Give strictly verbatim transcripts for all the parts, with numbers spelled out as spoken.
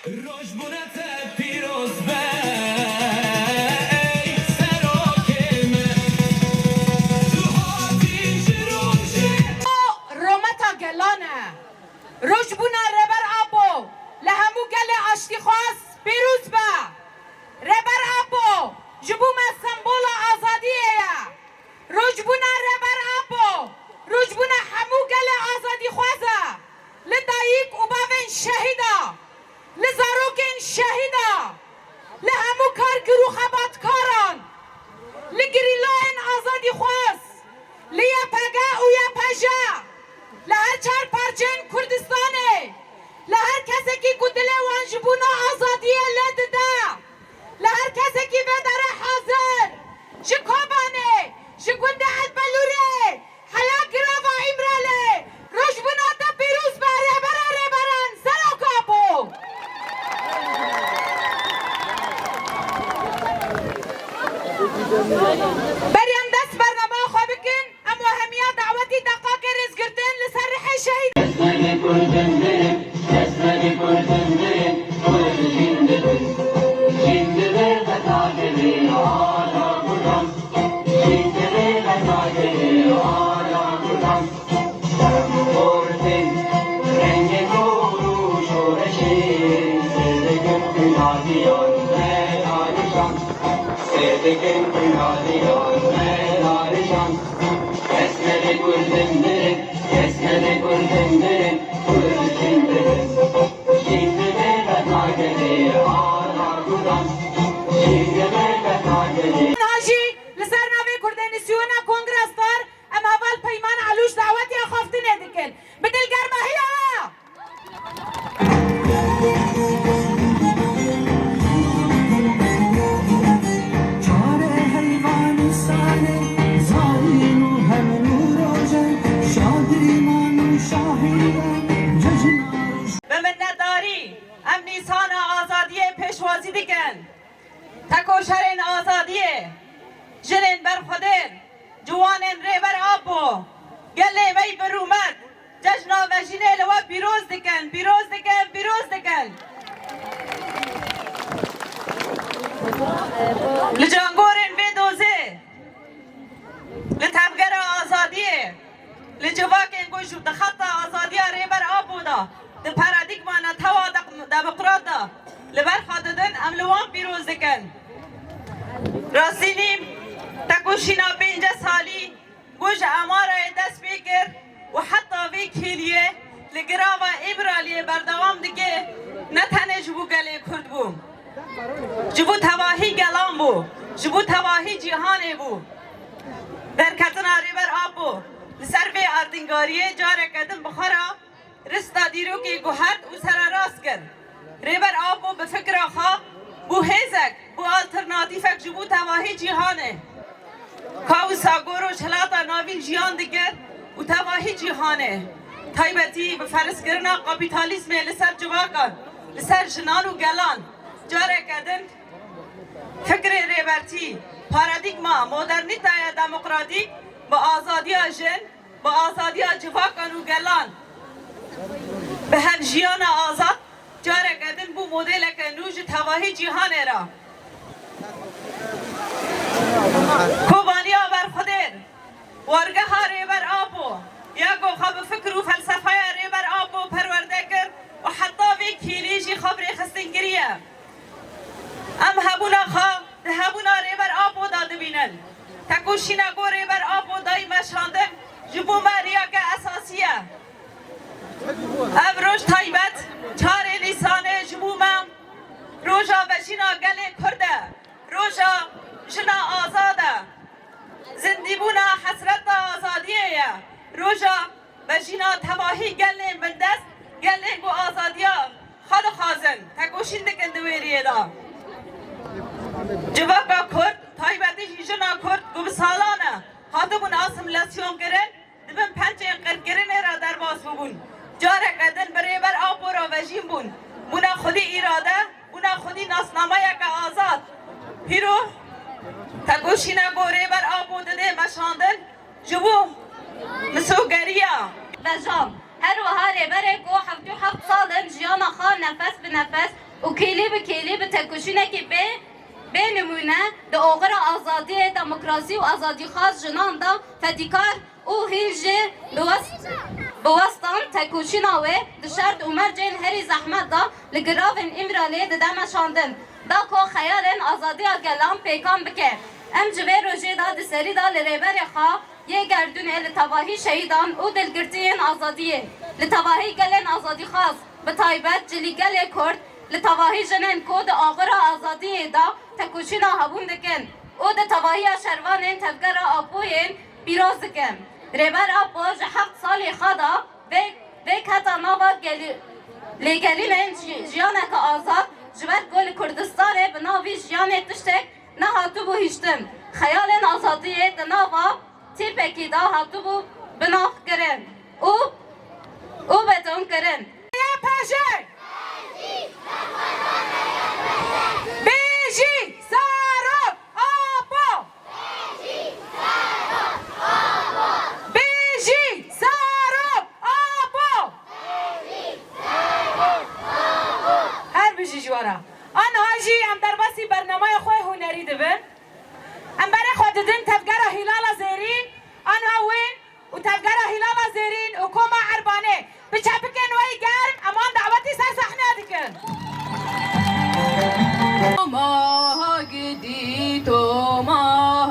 Rojbûna te pîroz be, ey serokê min. Tu hatî ji rojê. Rometa gelan e. Rojbûna Rêber Apo li hemû gelê aştîxwaz pîroz be. Rêber Apo ji bo me sembola azadiyê ye. Rojbûna Rêber Apo, rojbûna hemû gelê azadîxwaz e. Li dayik û bavên şehîda, li zarokên şehîda, li hemû kargir û xebatkaran, li gerîlayên azadîxwaz, li Y P G û Y P J, li her çar parçeyên Kurdistanê, li her kesekî ku dilê wan ji bona azadiyê lê dide, li her kesekî vê derê hazir, ji Kobanê, ji gundê Elbelûrê, heya girava Îmralê, rojbûna te pîroz be, Rêbera Rêberan, Serok Apo! Beriyan dest bernameya xwe bikin, em wehemiya dawetî deqakê rêzgirtin li ser rihê şehîd. Niha jî li ser navê Kurdênisyona Kongra Star em heval Peyman Elûş dawetiya xaftinê dikin. Bi dilgermehî ya! Çare heyvanî sane, zanîn û hemnû roje, şadîman û şahîre, cejna roj. Bi minnetdarî, em nîsana azadiyê pêşwazî dikin. Tekoşerên azadiyê, jinên berxwedêr, ciwanên Rêber Apo, gelê me yî bi rûmet, cejna mejînê li we pîroz dikin, pîroz dikin, pîroz dikin. Li cangorên vê dozê, li tevgera azadiyê, li civakên ku ji di xeta azadiya Rêber Apo de, di paradîgma netewa de-, demokrat de li ber xwe didin, em li wan pîroz dikin. Rastî nîm, tekoşîna pêncî salî ku ji Emarayê dest pê kir û heta vê kêliyê li girava Îmraliyê berdewam dike, ne tenê ji bo gelê Kurd bû. Ji bo tevahî gelan bû, ji bo tevahî cîhanê bû. Derketina Rêber Apo li ser vê erdingariyê careke din bi xwe re rista dîrokê guhert û sererast kir. Rêber Apo bi fikra xwe bû hêzek, bû alternatîfek ji bo tevahî cîhanê. Ka wisa ku Rojhilata Navîn jiyan dikir û tevahî cîhanê, taybetî bi ferzkirina kapîtalîzmê li ser civakan, li ser jinan û gelan, careke din fikrê rêbertî, paradîgma modernîteya demokratîk bi azadiya jin, bi azadiya civakan û gelan, bi hevjiyana azad, careke din bû modeleke nû ji tevahî cîhanê re. Kobaniya berxwedêr, wargeha Rêber Apo, ya ku xwe bi fikr û felsefeya Rêber Apo perwerde kir û heta vê kêlî jî xwe bi rêxistin kiriye. Em hebûna xwe di hebûna Rêber Apo de dibînin. Tekoşîna ku Rêber Apo dayî meşandin ji bo me riyeke esasî ye. Ev roj taybet, çarê Nîsanê ji bo me roja vejîna gelê Kurd e, roja jina azad e, zindîbûna hesreta azadiyê ye, roja vejîna tevahî gelên bindest, gelên ku azadiya xwe dixwazin, tekoşîn dikin di wê riyê de. Civaka Kurd, taybetî jî jina Kurd ku bi salan e hatibûn asîmîlasyon kirin, di bin pencên qirkirinê re derbas bûbûn. Careke din bi Rêber Apo re vejîn bûn. Bûne xwedî îrade, bûne xwedî nasnameyeke azad. Pîro, tekoşîna ku Rêber Apo didê meşandin, ji bo misogeriya. Vejam. Her wiha Rêberê ku hevdî û heft sal in jiyana xwe nefes bi nefes Kêlî bi kêlî bi tekoşînekî bê, bê nimûne di oxira azadiyê, demokrasî û azadîxwaz jinan de fedîkar û hîn jî bi wes-, bi westan tekoşîna wê di şert û mercên herî zehmet de li giravên Îmraliyê dide meşandin, da ku xeyalên azadiya gelan pêkan bike. Em ji vê rojê de di serî de li Rêberê xwe yê gerdûnê, li tevahî şehîdan û dilgirtiyên azadiyê, li tevahî gelên azadîxwaz, bi taybet cilî gelê Kurd, li tevahî jinên ku di oxira azadiyê de tekoşîna hebûn dikin û di tevahiya şervanên Tevgera Apoyê pîroz dikin. Rêber Apo ji heft salê xwe de vê, vê kete nava gelî-, lêgerînên ji-, jiyaneke azad, ji ber ku li Kurdistanê bi nav vî jiyanê tiştek nehatibû hiştin. Xeyalên azadiyê di nava tîpekî de hatibû binavkirin û, û betonkirin. P J! Bijî Zarok Apo! Bijî Zarok Apo! Her bijî ji we re. Aniha jî em derbasî bernameya xwe hunerî dibin. Em berê xwe didin Tevgera Hîlala Zêrîn, aniha win û Tevgera Hîlala Zêrîn û Koma Erbanê. Bi çepikên we yî germ em wan dawetî ser sehne dikin. Toma, ha gidî, Toma,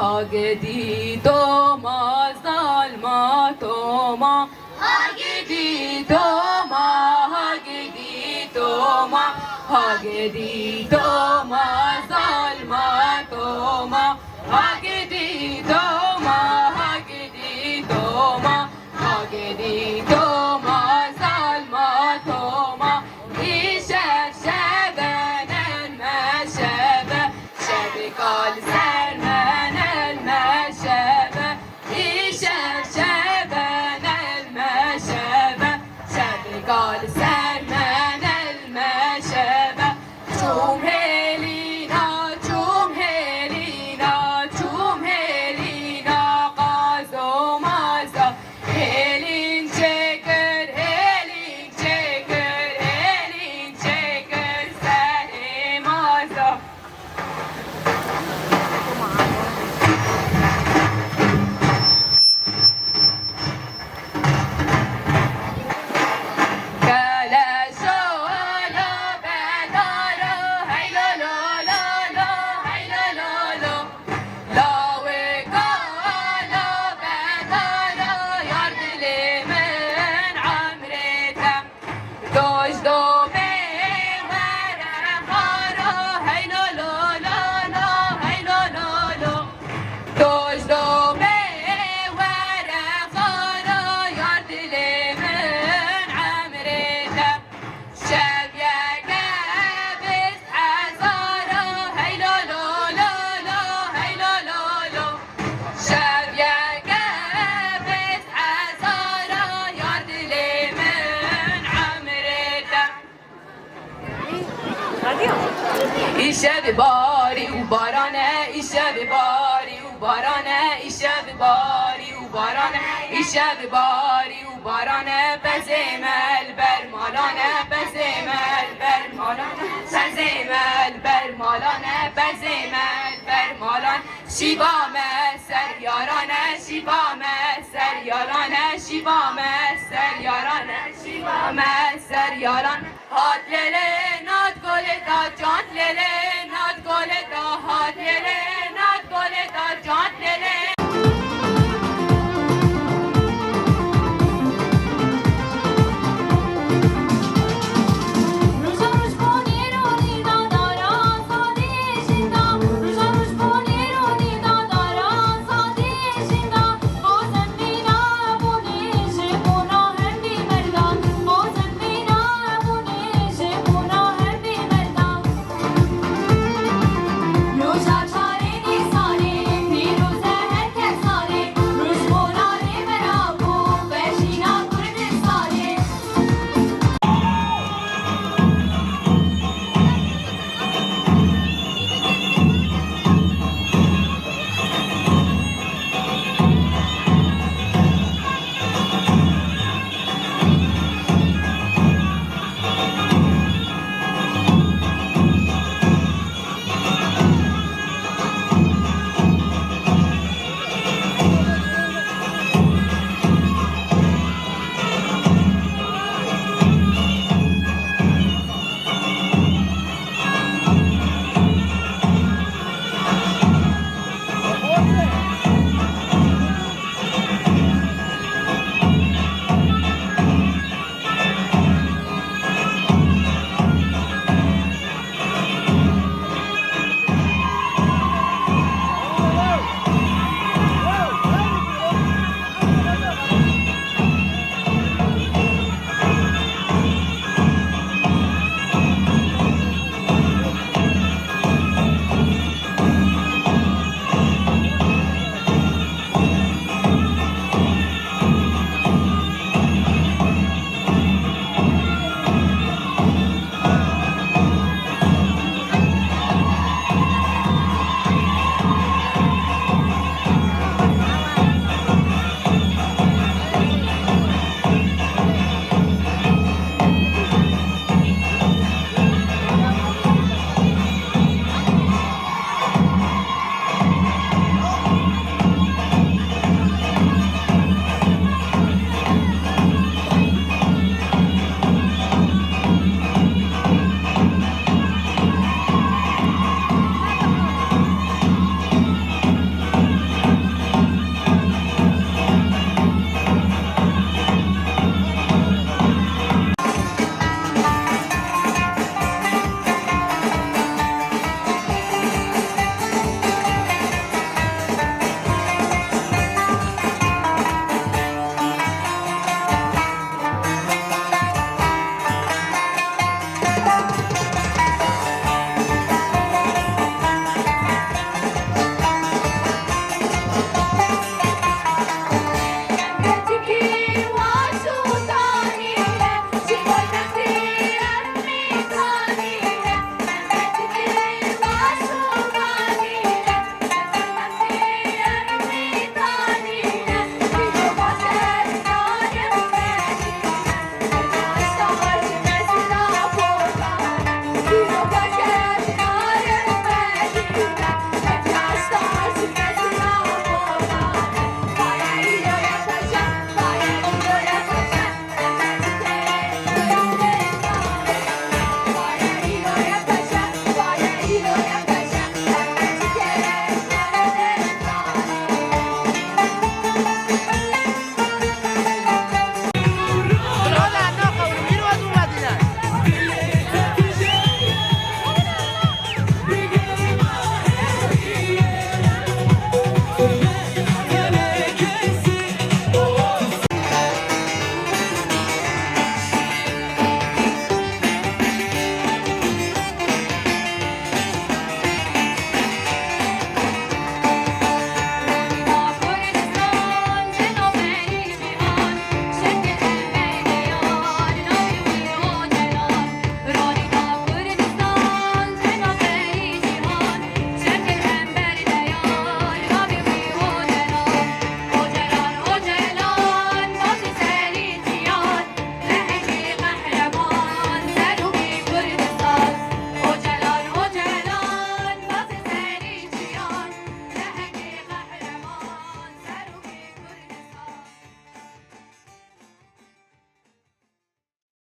ha gidî, Toma, zalma, Toma. Ha gidî Toma, ha gidî Toma, ha gidî Toma, zalma Toma. Ha gidî Toma, ha gidî Toma, ha gidî Toma, zalma Toma. Îşev şeve nelme şeve, şevê kal ser me nelme şeve. Îşev şeve nelme şeve, şevê kal ser me nelme şeve. Çûm hêlîna, çûm hêlîna, çûm hêlîna, qazo maza. Hêlîn çêkir, hêlîn çêkir, hêlîn çêkir, serê maza. Doj do bê were xaro, hey lo lo lo lo, hey lo lo lo. Doj do bê were xaro, yar dilê min emrê te. Şev yeke bist hezaro, hey lo lo lo lo, hey lo lo lo. Şev yeke bist hezara, yar dilê min emrê te. Îşev barî û barane, îşev barî û barane, îşev barî û barane, îşev barî û barane, bezê me li ber malane, bezê me li ber malane, bezê me li ber malane, bezê me li ber malane. Şîva me ser yaran e, şîva me ser yaran e, şîva me ser yaran e, şîva me ser yaran. Hat lêlê nat golê da çand lêlê.